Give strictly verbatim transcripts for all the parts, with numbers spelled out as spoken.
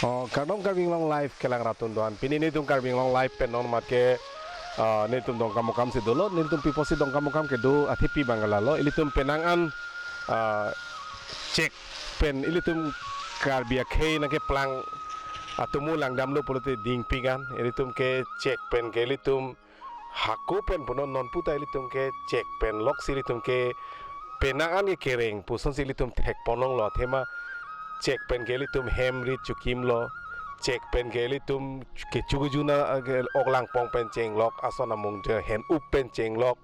Oh, kardom Karbi Anglong Live kelang rat atum doan. Pini nelitum Karbi Anglong Live pen non mat ke, ah, nelitum Dongkamukam si dolo, nelitum pi apotsi Dongkamukam kedo athe pi abang ke lalo, ilitum penang an, ah, chek pen ilitum Karbi akhei nangkeplang atomo langdamlo pulote dingpik an, ilitum ke chek pen ke ilitum hako pen punon, non puta ilitum ke chek pen loksi ilitum ke penang an ke kereng pusonsi ilitum thekpon longlo, athema chek pen ke ilitum hem rit chukimlo, chek pen ke ilitum kechu kejun a, ke ok langpong pen chenglok, ason amung je hen up pen chenglok.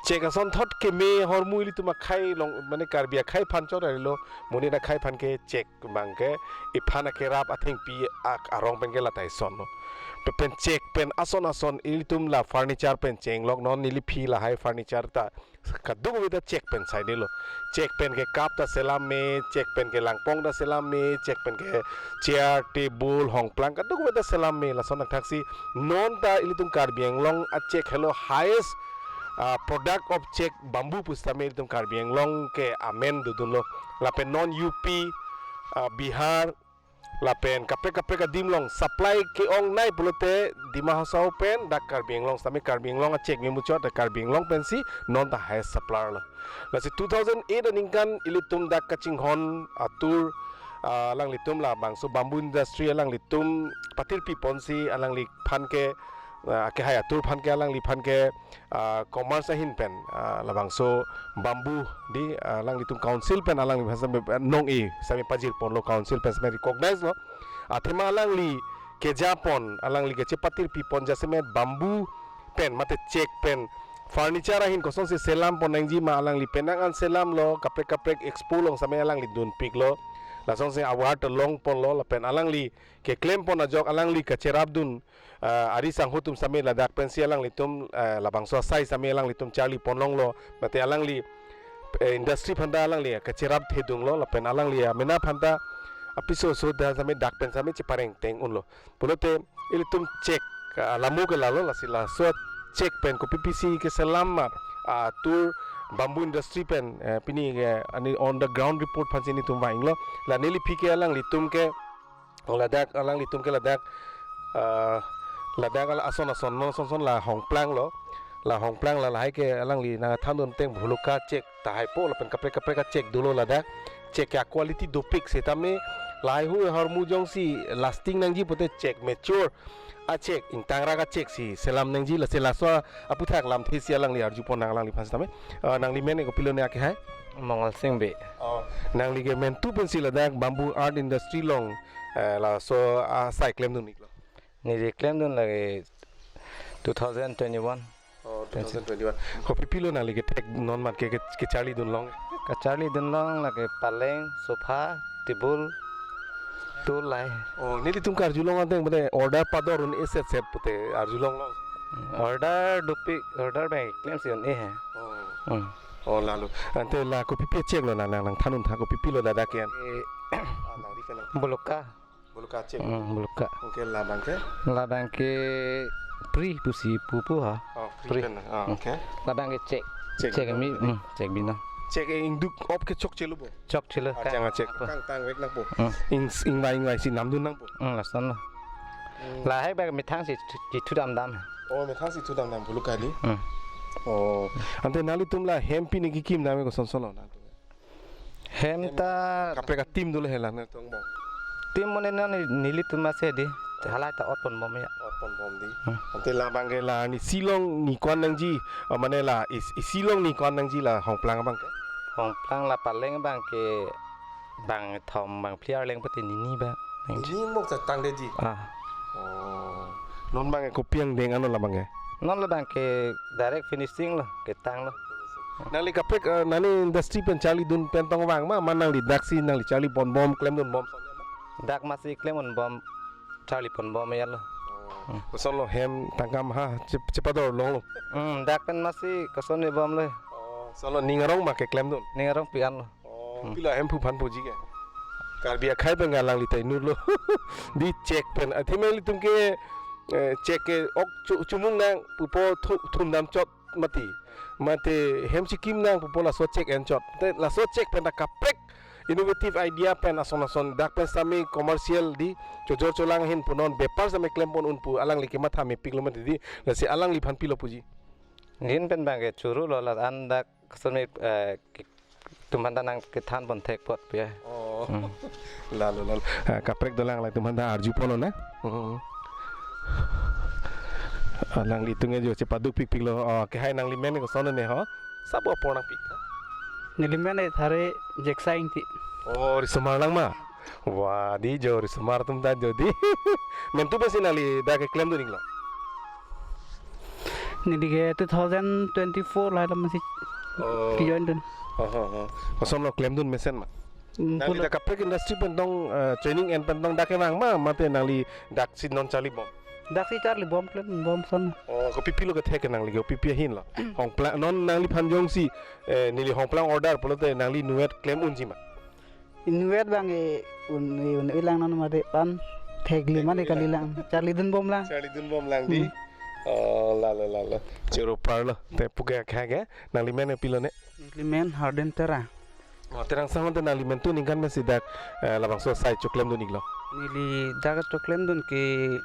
Chek asonthot keme ahormu ilitum akhei along, mane Karbi akhei aphan chot arilo, monit akhei aphan ke chek abang ke iphan akerap athengpi ak arong pen ke la ta isonlo. Pe pen chek pen ason ason ilitum la furniture pen chenglok, non neli aphi lahai furniture ta kadokave ta chek pen saidelo. Chek pen ke cup ta selam me, chek pen ke langpong ta selam me, chek pen ke chair, table, hongplang kadokave ta selam me, lason athaksi non ta ilitum Karbi Anglong a chek helo highest, ah, product of chek bamboo pusitame ilitum Karbi Anglong ke amen dodunlo. Lapen non U P, ah, Bihar, lapen kaprek kaprek adim along supply ke-ongnei pulote Dima Hasao pen dak Karbi Anglong sitame Karbi Anglong a chek memuchot dak Karbi Anglong pensi non ta highest supplier lo. Lasi two thousand eight aningkan ilitum dak kachinghon atur, ah, alanglitum labangso bamboo industry alanglitum patirpi ponsi alangliphan ke, ah, akehai atur aphan ke alangliphan ke, ah, commerce ahin pen, ah, labangso bamboo di, ah, alanglitum council pen alangliphan sitame, ah, nong-e sitame pajir ponlo, council pen sitame recognize lo. Athema alangli keja pon, alangli kechepatirpi pon jasemet bamboo pen mate chek pen furniture ahin kosonsi selam pon nangji ma alangli penang an selamlo, kaprek kaprek expo along sitame alangli dunpiklo. Lasonsi award long ponlo, lapen alangli keklem pon ajok alangli kacherapdun, ah, ari sangho atum sitame ladak pensi alanglitum, ah, labangso asai sitame alanglitum charli pon longlo, mate alangli, eh, industry aphan ta alangli kacherap thedunglo, lapen alangli amena aphan ta apiso oso ta sitame dak pen sitame chepareng teng unlo. Pulote ilitum chek, ah, alamo ke lalo, lasi laso chek pen kopi pisi keselam ma, ah, atur bamboo industry pen, eh, pini ke ani on the ground report aphansi nelitum vanglo. La neli aphi ke alanglitum ke ladak, alanglitum ke ladak, ah, ladak ala ason ason non ason ason la hongplanglo. La hongplang la lahai ke alangli nangthandun ateng bhuluka chek tahai po lapen kaprek kaprek a chek dolo ladak. Chek ke quality dopik setame lahai hu ahormu jongsi lasting nangji pote chek mature a chek, ingtangrak a chek si selam nangji, lasi laso aputhak lamthe si alangli arju pon nang alangliphan sitame. Ah, nangli men ke kopilo ne akehai? Mongol Sing Bey. Oh, nangli ke mentu pensi ladak bamboo art industry along, eh, laso asai klemdun-iklo? Neli klemdun lake two thousand twenty-one. Oh, two thousand twenty-one. Kopi pilo nangli kethek non mat ke, ke, kecharlidun long? Kacharlidun long lake paleng, sofa, table, stool lahai. Oh, nelitum karjulong ateng mane order pador un-e set set pute arjulonglo. Order dopik, order abang klemsi un-e he. Oh. Hmm. Oh, lalo. Ante la kopi pi chek lo nang, nang, nangthandun tha kopi pilo ladak ke-en? Eh, ah, nangli ke nang. Bhuluka. Bhuluka chek. Hmm, bhuluka. Okay, labang ke? Labang ke pri pusi pupu ha. Oh, pri. Pri pen. Ah, hmm. Okay. Labang ke chek. Chek. Chek mi, hmm, chek binong. Chek ingduk op ke chokchelo bo? Chokchelo. Ah, ka-, chang a chek. Apa? Tang tang vek nangpo. Hmm. Ing, ingvai ingvai si namdun nangpo. Hmm, lasonlo. Hmm. Lahai bak methang si thu, si thudam dam. Oh, methang si thudam dam bhuluka di. Hmm. Oh. Ante nanglitum la hem pini kekim dam koson son lo nangtum? Hem ta kaprek a team dolo hela nangtum bom? Team mane non neli, nelitum ase di. Halai ta ot ponbom ya. Ot ponbom di. Hmm. Ante labang ke la ne isi along ne ko-an nangji, ah, mane la is-, isi along ne ko-an nangji la hongplang abang ke? Hongplang la paleng abang ke bangthom bangphli arleng pute nini ba. Nini mok ta tangdetji. Ah. Oh. Non abang ke kopi angdeng ano labang ke? Non labang ke direct finishing lo, ketanglo. Nangli kaprek, eh, nangli industry pen charlidun pen tong vang ma, ma nangli daksi nangli charli ponbom, klemdunbom? Dak masi klemdunbom, charli ponbom ya lo. Oh. Hmm. Kosonlo hem tangka maha chep-, chepador longlo? Hmm, dak pen masi koson ni bomlo. Oh, kosonlo ning arong ma keklemdun? Ning arong pi-an lo. Oh, hmm. Pilo ahemphu aphan puji ke? Karbi akhai pen alangli ta inutlo. Di chek pen. Athema ilitum ke, eh, chek ke ok chu-, chumung nang pupo thu-, thumdam chot mati. Mate hem chikim nang pupo laso chek en chot. Te laso chek pen ta kaprek innovative idea pen ason ason dak pen sitame commercial di chojor cholang ahin punon bepar sitame klempon un pu alangli kematha mepiklo mati di, lasi alangliphan pilo puji? Nelihin pen bang ke choro lo, la-an dak sitame, eh, ke-, tum aphanta nangkethanpon thek apot pu ya. Oh. Hmm. Lalo, lalo. Ah, kaprek dolang, alangtum aphanta arjupon, na? Hmm. Alanglitum ke jo chepaduk pikpiklo. Oh, ke hai, nangli men koson ne ho? Sabo apor nangpik tha. Neli men e Thare Jeksa Ingti. Oh, risomar lang ma? Wah, di jo risomar atum ta jo di. Mentu pensi nangli dak keklemdun iklo? Neli ke two thousand twenty-four lahai lo masi Oh. kejoindun. Oh, oh, oh. Kosonlo, klemdun mesen ma? Hmm, nangli pulo. Dak kaprek industry pen tong, eh, training en pen tong dak kevang ma, mate nangli daksi non charlibom? Daksi charlibom, klembom ason. Oh, kopipilo kethek ke nangli ke, kopipi ahin lo? Hongplang, non nangliphan jongsi, eh, neli hongplang order pulote nangli inutvet klem unji ma? Inutvet bang e un, e un-e lang non mate pan thekle mate kali lang. Charlidunbom lang. Charlidunbom lang di. Hmm. Oh, lalo, lalo. Choro parlo. Te puke akha ke, nangli men pilo ne? Neli men Harden Terang. Oh, Terang sahon te nangli mentu ningkan pensi dak, eh, labangso asai choklemdun iklo? Neli dak choklemdun ke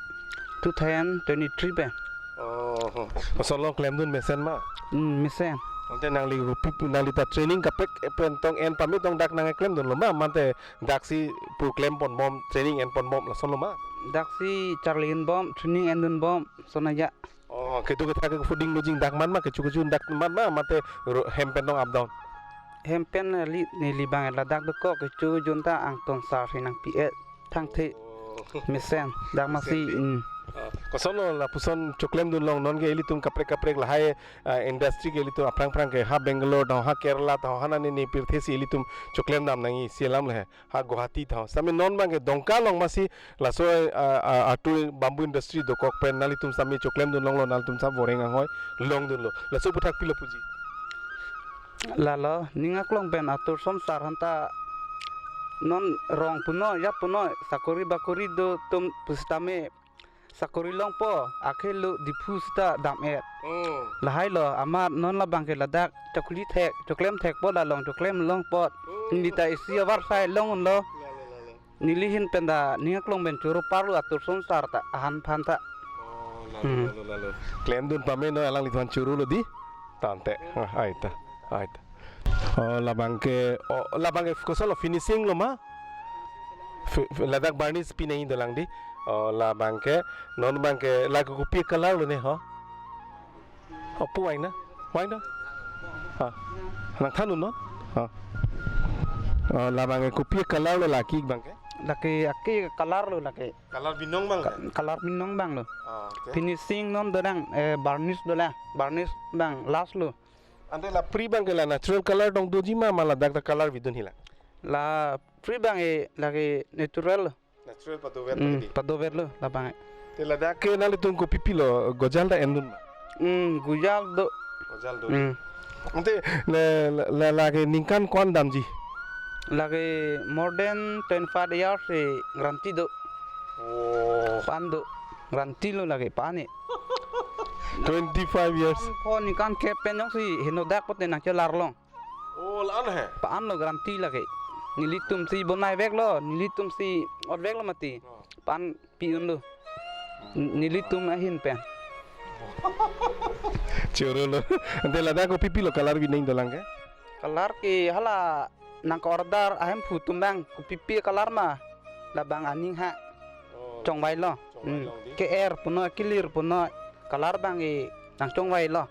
two thousand twenty-three pen. Oh, oh. Kosonlo, klemdun mesen ma? Hmm, mesen. Ante nangli kopi, nangli ta training kaprek pen tong en pame tong dak nangklemdunlo ma, mate daksi pu klemponbom, training enponbom, lasonlo ma? Daksi charlinbom, training endunbom, sona ya. Oh, kedo kethak ke fooding lodging dak man ma, kecho kecho dak man ma, mate ro-, hem pen tong up down? Hem pen li, neli bang ladak dokok kecho junta angton sar si nangpi-et thangthe. Oh. Mesen, dak masi, mesen di. Hmm. Ah, kosonlo lapuson choklemdun long, non ke ilitum kaprek kaprek lahai, ah, industry ke ilitum aphrang phrang ke ha Bangalore, tang ha Kerala, tang ha nani ni pirthe si ilitum choklemdam nangji, si alam le ha Guwahati tang. Sitame non bang ke Dongka along masi laso, ah, ah, Atur bamboo industry dokok pen nanglitum sitame choklemdun longlo, nanglitum sitame voreng anghoi longdunlo. Laso aphuthak pilo puji? Lalo, ning aklong pen Atur Sonsar aphanta non rong puno, yap puno, sakori bakori do atum pusitame sakori longpo, akhelo Diphu sita dam-et. Oh. Lahai lo, amat non labang ke ladak chokli thek, choklem thekpo, la long choklem longpo. Oh. Neli ta isi avarsai longunlo. Lalo, lalo. Neli ahin pen ta ning aklong pen choro parlo Atur Sonsar ta, ahan aphanta. Oh, lalo, hmm, lalo, lalo. Klemdun pame non, alangliphan chorolo di. Tangte. Ah, ai ta. Ai ta. Oh, labang ke, oh, labang ke kosonlo, finishing lo ma? Fi-, fi-, ladak varnish pinangji dolang di. Oh, labang ke, non bang ke, lake kopi color lo ne ho? Oh, pu wai na? Wai na? Ha. Nangthannon, no? Ha. Oh, labang ke kopi color lo lake bang ke? Lake, ake color lo lake. Color binong bang ka-, ke? Color binong bang lo. Ah, okay. Finishing non dolang, eh, varnish dolang. Varnish bang last lo. Ante la pri bang ke la natural color tong doji ma, ma ladak ta color bidun hilang? La pri bang e lake natural lo. Natural padover, hmm, lagi di. Padover lo labang e. Te ladak ke nanglitum kopi pilo, gojal ta endun ma? Hmm, gojal do. Gojal do. Hmm. Ante la, la, la, lake ningkan ko-an damji? Lake more than twenty-five years e guarantee do. Oh. Pa-an do. Guarantee lo lake pa-an e. Twenty-five years. Ko ningkan kep pen jongsi henodak pote nangchelar long. Oh, la-an he? Pa-an lo guarantee lake. Nelitum si bonai veklo, nelitum si ot veklo mati. Oh. Pa-an pi-un lo. N-, nelitum ahin pen. Choro lo. Ante ladak kopi pilo color binong dolang ke? Color ke hala nang order ahem phu atum bang kopi pi color ma labang aning ha. Oh. Chongvai lo. Chongvai, hmm, long di. Ke er puno, kilir puno, color bang e nangchongvai lo.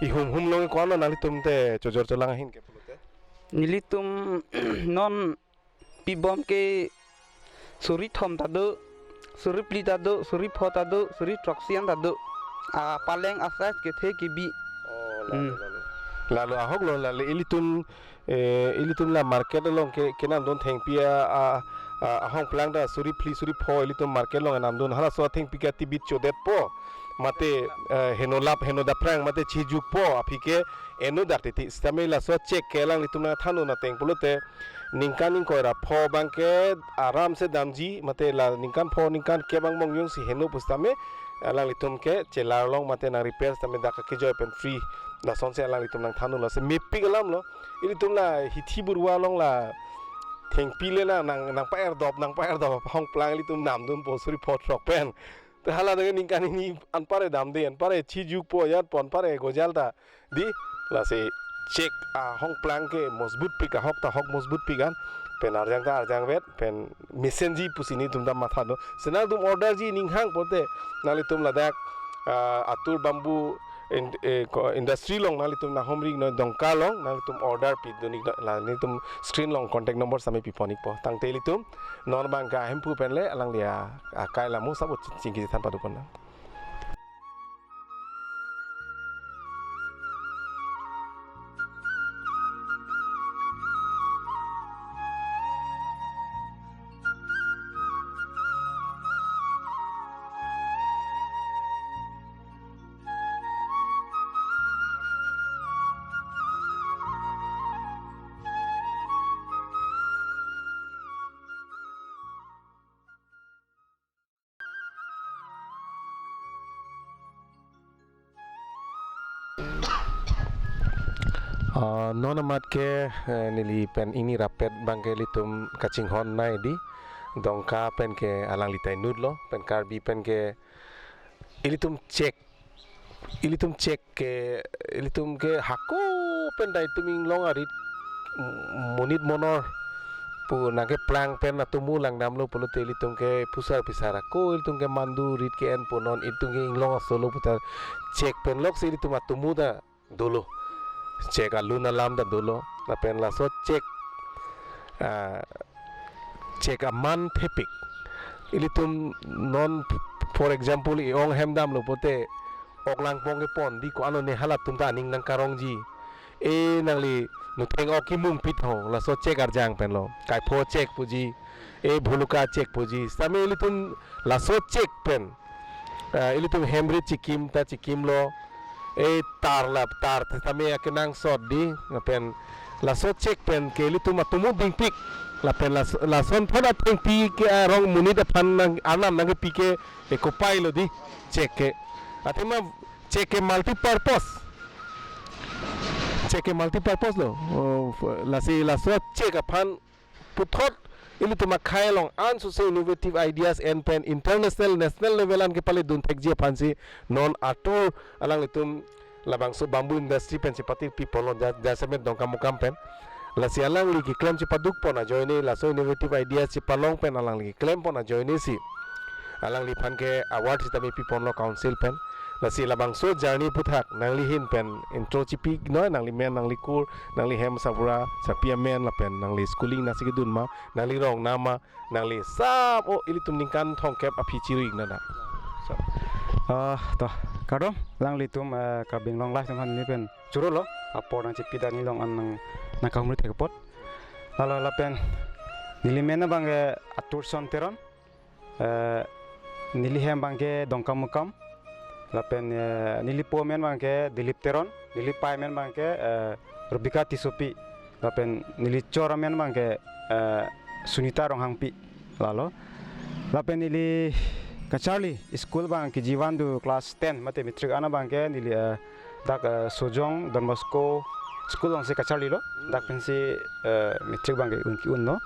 Ihum hum long ko-an lo nanglitum te chojor cholang ahin ke pulote? Nelitum non pibom ke suri thom ta do, suri phli ta do, suri pho ta do, suri throksi an ta do. A paleng a size kethe kebi. Oh, lalo, hmm, lalo. Lalo ahok lo, lalo ilitum, eh, ilitum la market along ke, kenamdun thengpi a, a, a, ahongplang ta suri phli, suri pho ilitum market along namdun. Halaso thengpi ke tibit chodetpo. Mate, eh, henolap, heno daphrang, mate chijukpo, aphi ke eno dak titi. Sitame laso check ke alanglitum nangthannon ateng pulote, ningkan ingkoi ra pho bang ke aram se damji, mate la ningkan pho, ningkan kep angbong jongsi heno pusitame, alanglitum ke chelar long mate nang repair sitame dak kejoi pen free. Lasonsi alanglitum nangthannon lo, se mepik alam lo. Ilitum la hithi burwa along la Thengpi le nang, nang, nang pa-erdop, nang pa-erdop, hongplang ilitum namdunpo suri pho throk pen. Te hala dage ningkan hini anpar damde, anpar chijukpo, ajatpo, anpar gojal ta. Di, lasi chek ahongplang ke mojbutpik, ahok ta hok mojbutpik an. Pen arjang ta arjangvet, pen mesenji pusi nelitum ta matha do. Si nangtum orderji ninghang pulote, nanglitum ladak, ah, Atur Bamboo in-, eh, ko-, industry along nanglitum nanghumri-iknoi, Dongka along nanglitum order pidun-iknoi, la nelitum screen along contact number sami pipon-ikpo. Tangte ilitum non abang ke ahemphu pen le alangli a, akai lamu sabut chingki than padukon nang. Ah, non amat ke, eh, neli pen ingni rapet abang ke ilitum kachinghon nai di. Dongka pen ke alangli ta inutlo, pen Karbi pen ke ilitum chek, ilitum chek ke, ilitum ke hako pen ta itum inglong arit, m-, monit monor pu nangkeplang pen atomo langdamlo pulote ilitum ke phusar phisar ako, ilitum ke mandu rit ke-enpo, non ilitum ke inglong asolo puta chek pen loksi ilitum atomo ta dolo. Chek alun alam ta dolo. Lapen laso chek, ah, chek aman thepik. Ilitum non, for example, i-ong hem damlo pulote ok langpong kepon di, ko-an ne halatum ta aning nangkarongji. E nangli nutheng ok kimung pithong, laso chek arjang penlo. Kaipho chek puji, e bhuluka chek puji. Sitame ilitum laso chek pen, ah, ilitum hem rit chikim ta chikimlo. E tar la tar sitame akenangsot di, lapen laso chek pen ke ilitum atomo dingpik. Lapen las-, lason aphan athengpi ke arong monit aphan nang, arnam nangkepi ke, e kopai lo di chek ke. Athema chek ke multi-purpose. Chek ke multi-purpose lo. Oh, f-, lasi laso chek aphan puthot ilitum akhei along ansose innovative ideas en pen international, national level an kepale dun thekji aphansi non Atur alanglitum labangso bamboo industry pen chepate piponlo ja-, jasemet Dongkamukam pen. Lasi alangli keklem chepadukpon ajoine, laso innovative ideas chepalong pen alangli keklempon ajoine si alangliphan ke award sitame piponlo council pen. Lasi labangso journey aputhak nangli ahin pen intro chipi noi, nangli men, nangli kur, nangli hem sabura, sapi amen lapen nangli schooling nangsi kedun ma, nangli rong nama, nangli sap o ilitum ningkan thomkep aphi chirui nana. So. Ah, to, kardom, alanglitum, eh, Karbi Anglong Live atum aphan neli pen churolo, apor nangchipi dan neli along an nang, nangkahumri thek apot. Lalo lapen neli men abang ke Atur Son Teron, eh, neli hem abang ke Dongkamukam. Lapen, eh, neli po amen abang ke Dilip Teron, neli pei amen abang ke, eh, Rubika Tissopi. Lapen neli chor amen abang ke, eh, Sunita Ronghangpi. Lalo. Lapen neli kacharli school abang K G one to class ten mate matric an abang ke neli, eh, dak, eh, Sojong Don Bosco School alongsi kacharlilo. Dak pensi, eh, matric abang ke un ke-unlo.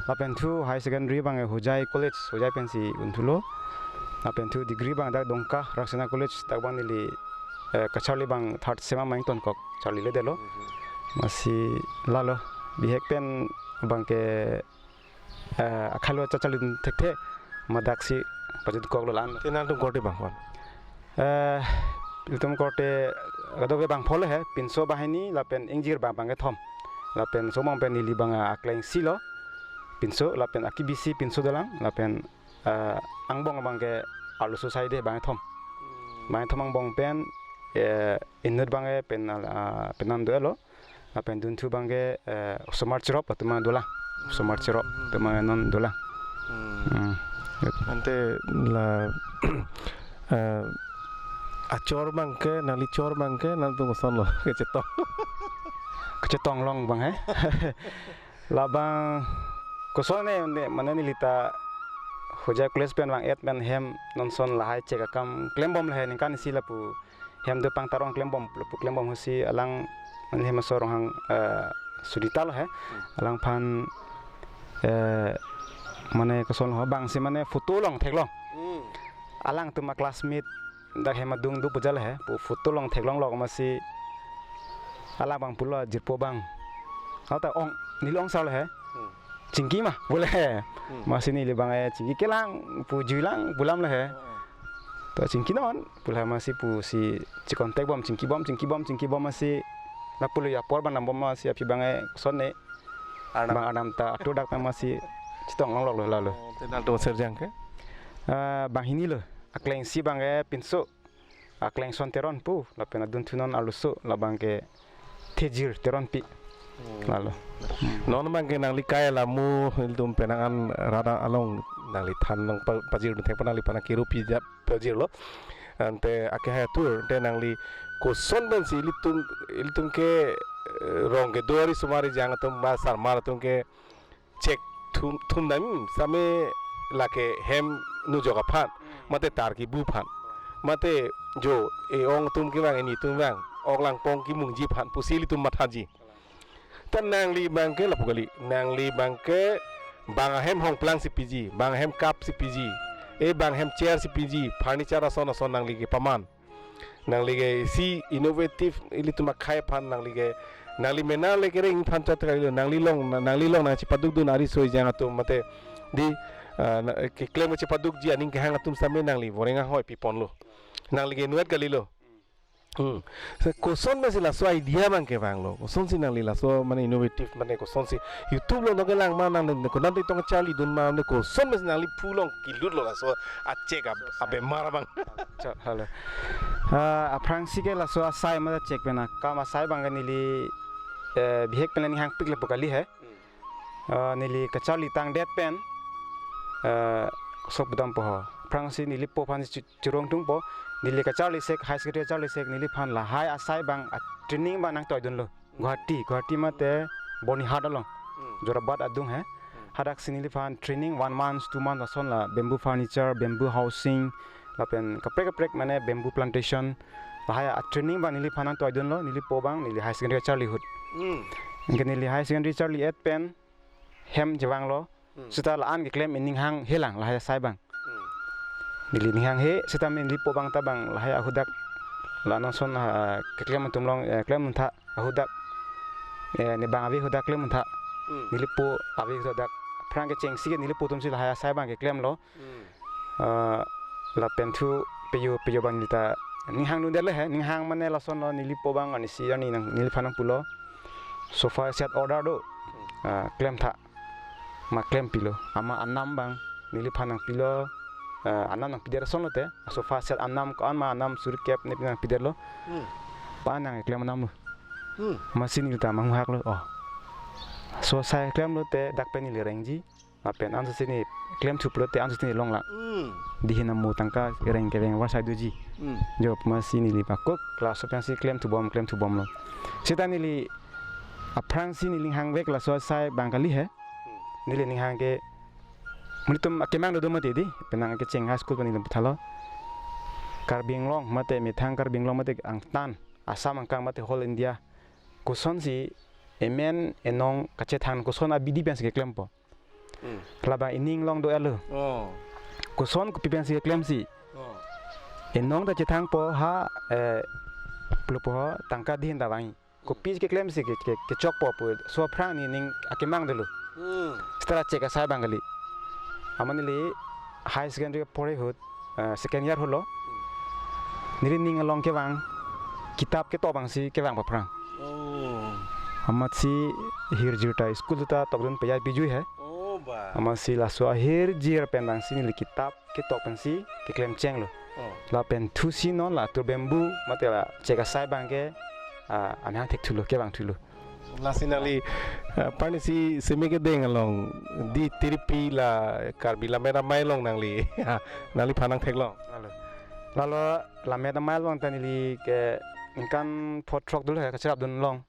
Lapen thu higher secondary abang ke Hojai College, Hojai pensi unthulo. Lapen thu degree abang dak Dongka Raksina College dak abang neli, eh, kacharli abang third sem amai ingtonkok charliledetlo. Amatsi lalo bihek pen abang ke, eh, akhei lo chacharli thekthe, amat daksi pajutkoklo la-an. Te nangtum korte bang ko-an? Eh, ilitum korte kadokave bang pholo he, pinso banghini lapen ingjir abang abang kethom. Lapen somong pen neli abang akleng isi lo, pinso lapen akebisi pinso dolang, lapen, eh, angbong abang ke arloso saide abang kethom. Abang kethom angbong pen, eh, inut abang ke pen, ah, penan do-etlo. Lapen dunthu abang ke, eh, osomar cherop atum dolang. Osomar cherop atum non dolang. Hmm. Hmm. Ante la, eh, achor abang ke, nangli chor abang ke, nangtum kosonlo kachetong? Kachetong long abang he. Labang koson ne, ne, mane neli ta Hojai College pen vang-et pen hem non son lahai chek akam klembom lahai ningkan isi lapu hem do pangtarong klembom, lapu klembom ahutsi alang, mane hem aso Ronghang, eh, Sunita lo he. Hmm. Alangphan eh, mane koson ho bang si mane photo long theklong. Hmm. Alangtum a-classmate dak hem adung do pu jal he, pu photo long theklong lok masi alang bang pulo jirpo bang. Alta ong, neli ong sar le he. Hmm. Chingki ma, pu le he. Hmm. Masi neli bang, eh, chingki kelang, pu juilang, pu lam le he. Hmm. To chingki non, pu le masi pu si chi contact bom, chingki bom, chingki bom, chingki bom masi. Lapulo apor bang dam bom masi aphi bang, eh, koson ne. Arnam. Bang arnam ta atur dak ta masi chetong longlok lo lalo. Oh, te nangtum serjang ke? Ah, banghini lo. Akleng isi bang ke pinso. Akleng son Teron pu. Lapen adunthu non arloso. Labang ke Thejir Teronpi. Hmm. Lalo. Non bang ke nangli kai alamu ilitum penang an rada along nangli than nang pa-, pajir dun thek pa nangliphan nang kiru pi ja pajirlo. Ante akehai atur, ante nangli koson pensi ilitum, ilitum ke, eh, rong kedo ari osomar ejang atum ba sarmar atum ke chek thum, thum dam same lake hem nujok aphan, mate tar kibu aphan, mate jo e-ong atum kevang, eni atum vang, ok langpong kimungji aphan pusi ilitum mathaji. Ta nangli bang ke lapu kali, nangli bang ke bang ahem hongplang si piji, bang ahem cup si piji, e bang ahem chair si piji, furniture ason ason nangli ke paman. Nangli ke isi innovative ilitum akhei aphan nangli ke, nangli mena le kereng aphan chot kali lo, nangli long, nangli long nangchepaduk dun ari soi jang atum mate di, ah, na, keklem chepadukji aning kehang atum same nangli voreng ahoi pipon lo. Nangli ke nuat kali lo. Hmm. So, koson pensi laso idea bang kevang lo. Koson si nangli laso mane innovative mane koson si YouTube along nangkelang ma nang ne konat tong charli dun ma ne koson pensi nangli phu long kilut lo laso achek ab-, abemar bang. Cha, halo. Ah, aphrangsi ke laso asai ma chek pen akam asai bang ke neli, eh, bihek pen le ning hangpik le pu kali he. Hmm. Ah, neli kacharli tangdet pen, eh, sok bedam po ho. Aphrangsi neli po aphan si chu-, churong tung po. Neli kacharli sek, high secondary charli sek, neliphan lahai asai bang, a training bang nangtoi dun lo. Guwahati, Guwahati mate Bonihat along. Hmm. Jorabat adung he. Hmm. Hadak si neliphan training one month, two months ason la bamboo furniture, bamboo housing, lapen kaprek kaprek mane bamboo plantation. Lahai a training bang neliphan nangtoi dun lo, neli po bang, neli high secondary charli ahut. Hmm. Anke neli high secondary charli et pen hem chevang lo. Hmm. Seta la-an keklem ining hang helang lahai asai bang. Hmm. Neli ning hanghe, seta neli po bang ta bang lahai ahudak la non son, ah, keklem atum along, eh, klem untha ahudak. Eh, ne bang ave ahudak klem untha. Hmm. Neli po ave ahudak. Aphrang kechengsi ke neli po atum si lahai asai bang keklem lo. Hmm. Ah, lapen thu peyo peyo bang neli ta ning hang dundet le he, ning hang mane lason lo neli po bang ani si ani nang neliphan nangpulo. Sofa set order do. Hmm. Ah, klem tha. Ma klem pilo. Ama anam bang neliphan nangpilo. Ah, anam nangpidet ason lo te. Sofa set anam ko-an ma anam suri kep ne nangpidet lo. Hmm. Pa nangklem anam lo. Hmm. Masi neli ta manghak lo. Oh. So asai klem lo te dak pen neli rengji. Lapen ansose ne klem thup lo te ansose ne longlang. Hmm. Dihin amo tangka reng keveng war sai doji. Hmm. Jo masi neli pakok class pensi klem thubom, klem thubom lo. Seta neli aphrangsi neli ning hangvek laso asai bang kali he. Hmm. Neli ning hang ke nelitum akemang dodo mati di, penang kecheng high school pen nelitum puthalo. Karbi Anglong mate methang Karbi Anglong mate angtan, Assam angkang mate whole India. Koson si emen enong kachethang koson abidi pensi keklem po. Hmm. Labang ining long do elo. Oh. Koson kopi pensi keklem si. Oh. Enong ta chethang po ha, eh, plo po ho tangka dihin ta vang. Kopi keklem si ke, ke, kechok po pu. So aphrang ne ning akemang dolo. Hmm. Seta chek asai bang kali. Amat neli high secondary pore ahut, eh, second year ahut lo. Hmm. Neli ning along kevang, kitap ketok bang si kevang paphrang. Oh. Amat si hirjir ta school ta tokdun pejai pijui he. Oh, ba. Amat si laso ahirjir pen bang si neli kitap ketok pensi keklem chenglo. Oh. Lapen thusi non la tur bamboo mate la chek asai bang ke, ah, amahang thek thulo, kevang thulo. Lasi nangli, ah, pani si semi kedeng along di tiripi la Karbi Lammet Amei along nangli, nangliphan nangtheklong. Lalo. Lalo Lammet Amei along ta neli ke ningkan pho throk dolo he kacherap dun long.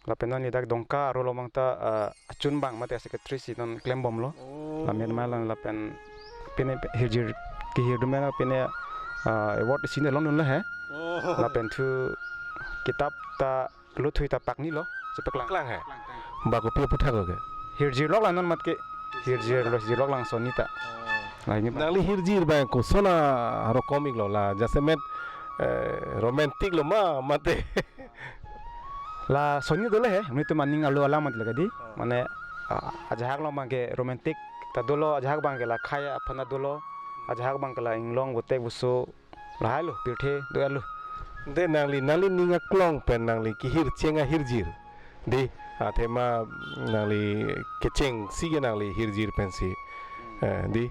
Lapen non neli dak Dongka arlo along ta, ah, achun bang mate secretary si non klem bomlo. Oh. Lammet Amei along lapen pine hirjir kehir dun mena pine, ah, award isi ne longdunlo he. Oh. Lapen thu kitap ta lothui ta pakni lo, chepaklang. Paklang he? Paklang, paklang. Ba kopi aphuthak lo ke? Hirjir lok la non mat ke. Hirjir lo, hirjir lok lang sonni ta. Oh. Lahai ni ba. Nangli hirjir abang koson arokom iklo la, jasemet, eh, romantic lo ma, mate. La sonni dolo he, netum aning arlo alam mati lagi di. Oh. Mane, ah, ajahak lo abang ke romantic ta dolo, ajahak abang ke la khei aphan ta dolo, ajahak abang ke la inglong botek boso, lahai lo, pirthe do-et lo. De nangli, nangli ning aklong pen nangli kehircheng ahirjir. Di, athema nangli kechengsi ke nangli hirjir pensi. Eh, di.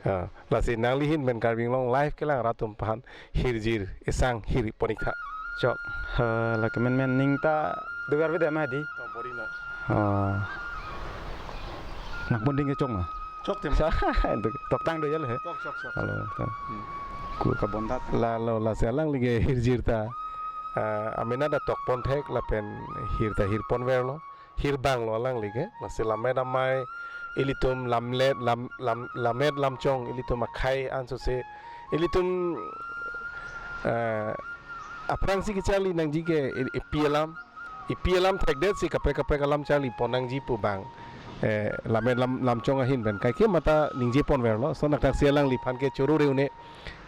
Ah, lasi nangli ahin pen Karbi Anglong Live kelang rat atum aphan hirjir esang hir pon ik tha. Chok, eh, la kemen men ning ta do-et ave dam hadi. To bori na. Ah. Nang pon ding ke chok ma. Chok te ma. Sa, do, toktang do ya lo he. Chok, chok, chok. Halo, to. Hmm. Ku kabondat. Lalo, lasi alangli ke hirjir ta, ah, amena ta tok pon thek lapen hir ta hir pon verlo. Hir abang lo alangli ke. Lasi lammet amei ilitum lamlet, lam, lam, lammet lamchong ilitum akhei ansose ilitum, eh, aphrangsi kecharli nangji ke i-, ipi alam, ipi alam thekdet si kaprek kaprek alam charli pon nangji pu abang, eh, lammet lam, lamchong ahin pen kaike mata ningje pon verlo. So naktaksi alangliphan ke choro reune,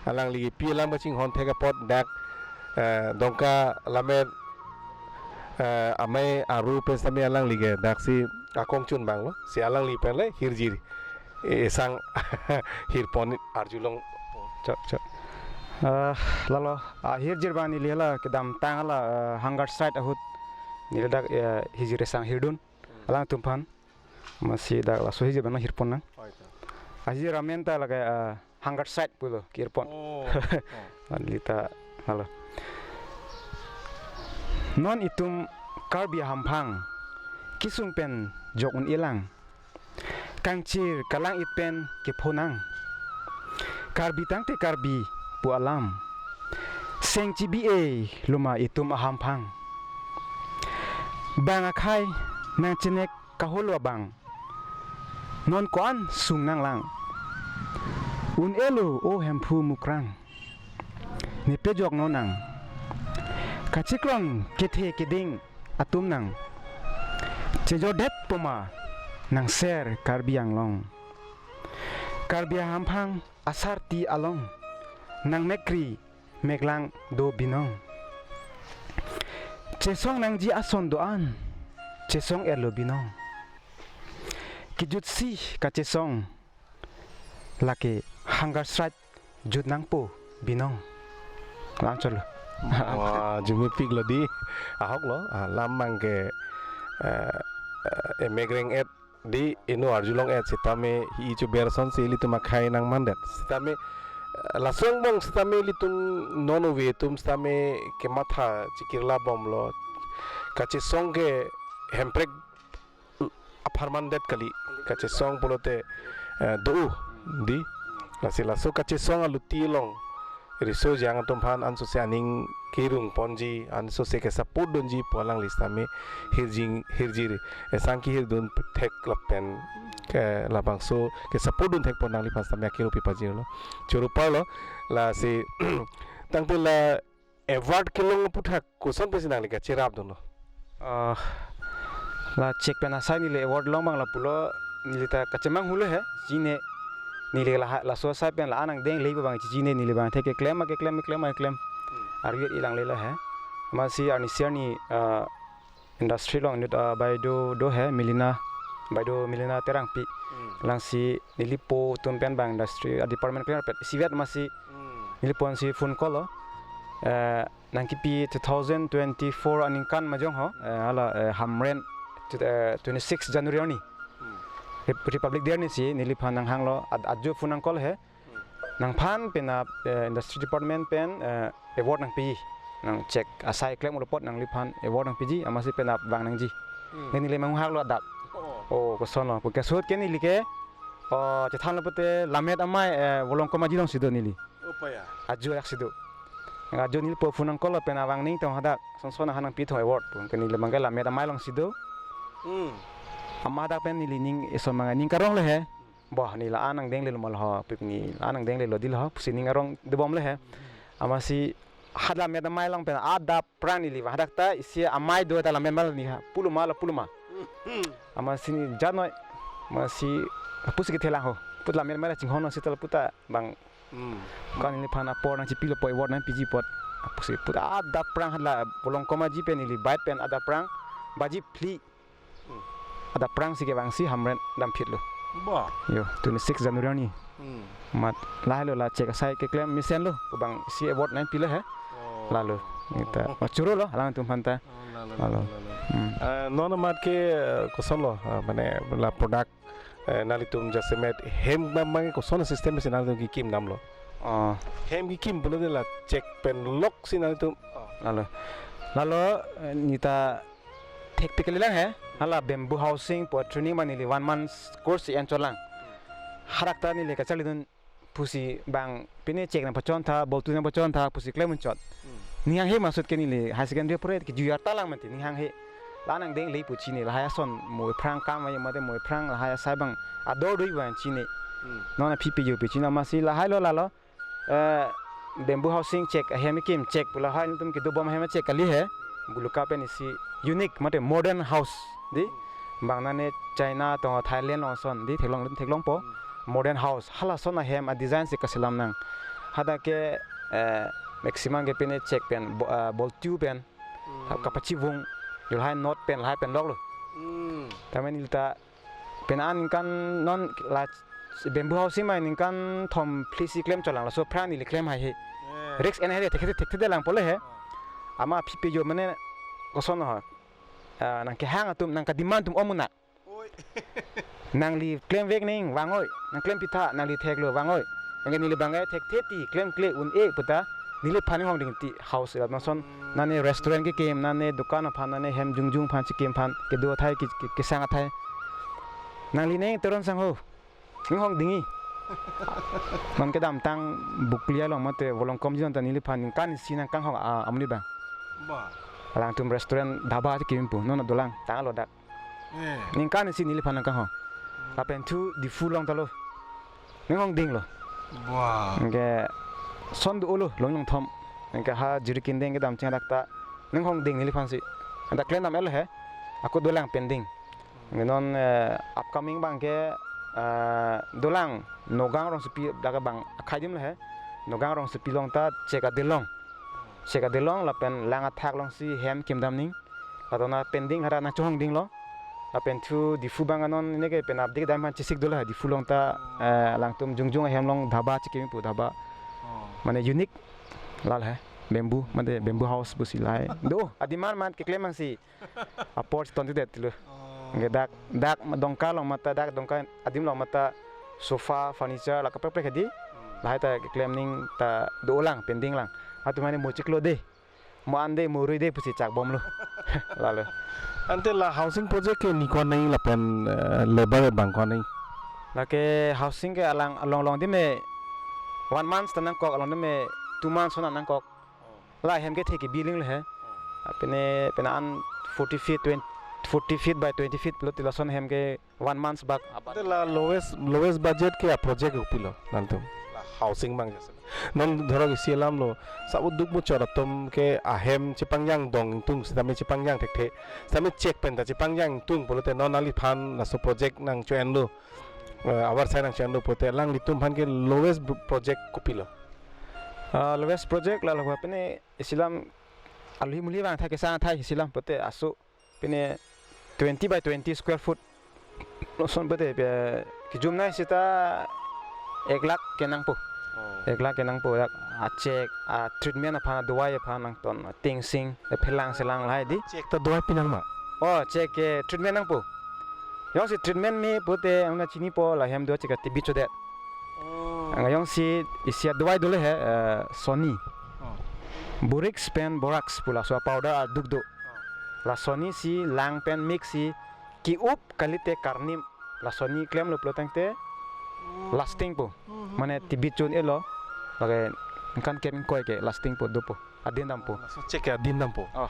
alangli ipi alam kachinghon thek apot dak, eh, Dongka lammet, eh, amei aru pen sitame alangli ke daksi akong chun abang lo. Si alangli pen le hirjir, eh, esang hir pon arjulong. Chok, chok. Eh, lalo, ah, hirjir abang neli la kedamtang la, eh, hunger strike ahut neli dak, eh, hirjir esang hirdun alangtum aphan. Amatsi dak laso hirjir abang hir pon nang. Oi, to. Ahirjir amen ta lake, eh, hunger strike pulo, kehir pon. Oh, oh. Lita, halo. Non itum Karbi ahamphang kesung pen jok un-e lang. Kangchir kalang-it pen kepho nang. Karbi tangte Karbi pu alam. Seng chibi-e loma itum ahamphang. Bang akhei nangchenek kaholo abang. Non ko-an sung nanglang. Un-elo o Hemphu Mukrang. Ne pejok non nang. Kacheklong kethe keding atum nang. Chejordet poma nang ser Karbi Anglong. Karbi ahamphang asarti along. Nang mekri meklang do binong. Chesong nangji ason do-an, chesong-etlo binong. Kejutsi kachesong, lake hunger strike jut nangpo binong. Lang cholo. Wah, jumipik lo di. Ahok lo, ah, lam abang ke, eh, eh, emek reng-et di ino arjulong-et sitame hi ichu berson si ilitum akhei nangmandet. Sitame, eh, laso angbong sitame ilitum non ove atum sitame kematha chikirla bomlo. Kachesong ke hemprek apharmandet kali. Kachesong pulote, eh, do di. Lasi laso kachesong aluti along riso jang atum aphan ansose aning kerung ponji, ansose ke support dunji pu alangli sitame hirjing, hirjir esang kehirdun thek lapen ke labangso ke support dun thek pon nangliphan sitame akelo pipajirlo. Choro parlo, lasi tangte la award kelong aphuthak koson pensi nangli kacherap dunlo? Ah, la chek pen asai neli award long abang lapulo, neli ta kachemang hulo he, chine, neli la, laso asai pen la-an angdeng le abang chine, neli abang thek keklem, keklem, keklem, keklem. Hmm. Arvet ilang le lo he. Amatsi arnisi arni, ah, industry along inut, ah, baido do he, Milina, baido Milina Terangpi. Hmm. Lasi neli po atum pen abang industry, ah, department clear pet. Isivet amatsi Hmm. neli ponsi phone call lo. Eh, nangkipi two thousand twenty-four aningkan majong ho, eh, hala, eh, Hamren, eh, twenty-six January arni. Hmm. Rep-, Republic Day arnisi neliphan nanghanglo, ad-, ajo phone nang call he. Hmm. Nangphan penap, eh, industry department pen, eh, award nangpi. Nang chek asai klem ulopot nangliphan award nangpiji, amatsi penap vang nangji. Hmm. Neli manghaklo adap. Oh. Oh, kosonlo. Pu ke suhut ke neli ke, oh, chethanlo pute lammet amei, eh, Volongkom Aji alongsi do neli. Oh, pa ya. Ajo adak si do. Ajo neli po phone nang call lo penap vang ning tong hadak. Sonson ahan nangpi thong award pu. Ke neli abang ke lammet amei alongsi do. Hmm. Amat hadak pen neli ning eson mangai ning karong le he. Boh, neli la-an angdeng lelo ma lo ho, pu neli la-an angdeng lelo di lo ho, pusi ning arong dobom le he. Amatsi hadak lammet amei along pen adap aphrang neli vang hadak ta isi amei do ta lammet amei ni ha, pulo ma lo, pulo ma. Amatsi neli jat noi, amatsi kapusi kethelang ho. Put la mer mer chinghon si tal puta bang Hmm. Kan neliphan apor nangchipilo poi award nangpiji apot. Pusi puta adap prang hala Volongkom Aji pen ili bike pen adap prang baji phli. Hmm. Adap prang si kevangsi Hamren damphitlo. Ba. Yo, twenty-six January ni. Hmm. Mat lahelo la check asai keklem mesenlo kobang isi award nangpilo he. Oh. Lalo. Nita. Oh, churolo alangtum aphanta. Oh, lalo, Lalo. lalo, lalo. Hmm. Eh, non amat ke, eh, kosonlo, eh, mane la product, eh, nanglitum jasemet hem bang bang koson system si nanglitum kekim damlo. Oh. Hem kekim pulote la check pen lok si nanglitum. Oh. Lalo. Lalo, eh, nita thek pikali lang he. Hala bamboo housing pu training ma neli one month course enchot lang. Hadak ta neli kacharlidun pusi bang pine check nangpachontha, boltu nangpachontha pusi klem unchot. Hmm. Ning hanghe masut ke neli higher secondary pore ke junior ta lang mati ning hanghe. La nangdeng le pu chini lahai ason mo aphrang kam ai mate mo aphrang lahai asai bang ador dui bang chini. Hmm. Non aphi pe jo pe chini amatsi lahailo lalo. Eh, bamboo housing check ahem kekim check pu lahai nelitum kedobom ahem check kali he. Buluka pen isi unique mate modern house di. Bang nane China to Thailand lo ason di theklong theklongpo. Hmm. Modern house. Halason ahem a design si kaselam nang. Hadak ke, eh, maximum ke pine check pen bo-, eh, boltu pen. Hmm. Kapachivung. Yo lahai nut pen lahai pen loklo. Hmm. Tame neli ta pen an ningkan non la bamboo housing ma ningkan thom phli si klem chot lang laso aphrang neli klem haihe. Eh. Risk en haihe thekthedetlang pole he. Ah. Amat aphi pe jo mane koson ho. Ah, nangkehang atum nangkademand atum om un-e. Oi. Nangli klemvek ning vang oi. Nangklem pitha nangli theklo vang oi. Anke neli bang ke thekthe ti klemkle un-e puta neliphan inghong ding ti house la nason. Hmm. Nane restaurant kekim nane dukan aphan nane hem jongjong aphan chikim aphan kedo athai ke, ke, kesang athai. Nangli ning Teron Sangho. Inghong dingji. Non kedamtang Bokolia along mate Volongkom Aji along ta neliphan ningkan isi nangkanghong a, amonit bang. Ba. Alangtum restaurant dhaba kekim pu. Non dolang tanglo dak. Eh. Ningkan isi neliphan nangkanghong. Lapen thu Diphu along ta lo. Inghong dinglo. Wah. Anke son do-olo longlong thom. Anke ha jiri kindeng kedam chingdak ta inghong ding neliphan si. Anta klem dam-et lo he. Ako dolang pending. Anke non, eh, upcoming bang ke, eh, dolang Nagaon rongsopi dak bang akhai adim lo he. Nagaon rongsopi along ta check adelong. Check adelong lapen lang athak alongsi hem kim dam ning. Latum na pending hara nangchohong dinglo. Lapen thu Diphu bang anon neke pen update dam aphan chesik dola Diphu along ta, eh, alangtum jongjong ahem along dhaba chikim pu dhaba. Oh. Mane unique lal he bamboo mate bamboo house pusi lahai. Do, a demand amat keklem nangsi. Apor si tontidet lo. Oh. Anke dak, dak Dongka along mate dak Dongka adim along mate sofa, furniture la kaprek kaprek hedi. Hmm. Lahai ta keklem ning ta dolang pending lang. Atum mane mo chiklo de. Mo an de mo rui de pusi chakbomlo. Lalo. Ante la housing project ke ni ko-an nangji lapen, eh, labour bang ko-an nangji? Lake housing ke alang along along adim me one month ta nangkok along adim me two months hona nangkok. Oh. La hem ke thek kebi ling le he. Oh. Apene pena an forty feet, twenty, forty feet by twenty feet pulote lason hem ke one month bak. Ante la lowest, lowest budget ke a project kopilo nantum? La housing bang jase. Non dhorok isi alam lo, sabo duk muchot atum ke ahem chepangjang dong ingtung, sitame chepangjang thekthe. Sitame check pen ta chepangjang ingtung pulote non aliphan laso project nangcho-enlo. Eh, avar sai nangcho-enlo pulote alanglitum aphan ke lowest bu-, project kopilo? Ah, lowest project la lagwa pene isi alam alhi mulhi vang thai kesang thai isi alam pulote aso pene twenty by twenty square foot. Lason pulote pe kejum nai seta ek lakh kenangpo. Oh. Ek lakh kenangpo dak a check, a treatment aphan, a dawai aphan nangton, a tingsing, a phelang selang lahai di. Check ta dawai pinang ma? Oh, check ke treatment nangpo. Jongsi treatment me pulote angna chinipo la hem do check a tibit chodet. Oh. Ang jongsi isi a dawai dole he, eh, Sony. Oh. Borix pen Borax pu laso a powder aduk do. Oh. Lasonsi lang pen mix si ki-up kalite karnim. Lasonsi klemlo pulotangte lasting po. Hmm, hmm, Mane hmm. Tibit chun elo. Lake ningkan kep ingkoi ke lasting po dopo. Adin dampo. Laso check ke adin dampo. Oh.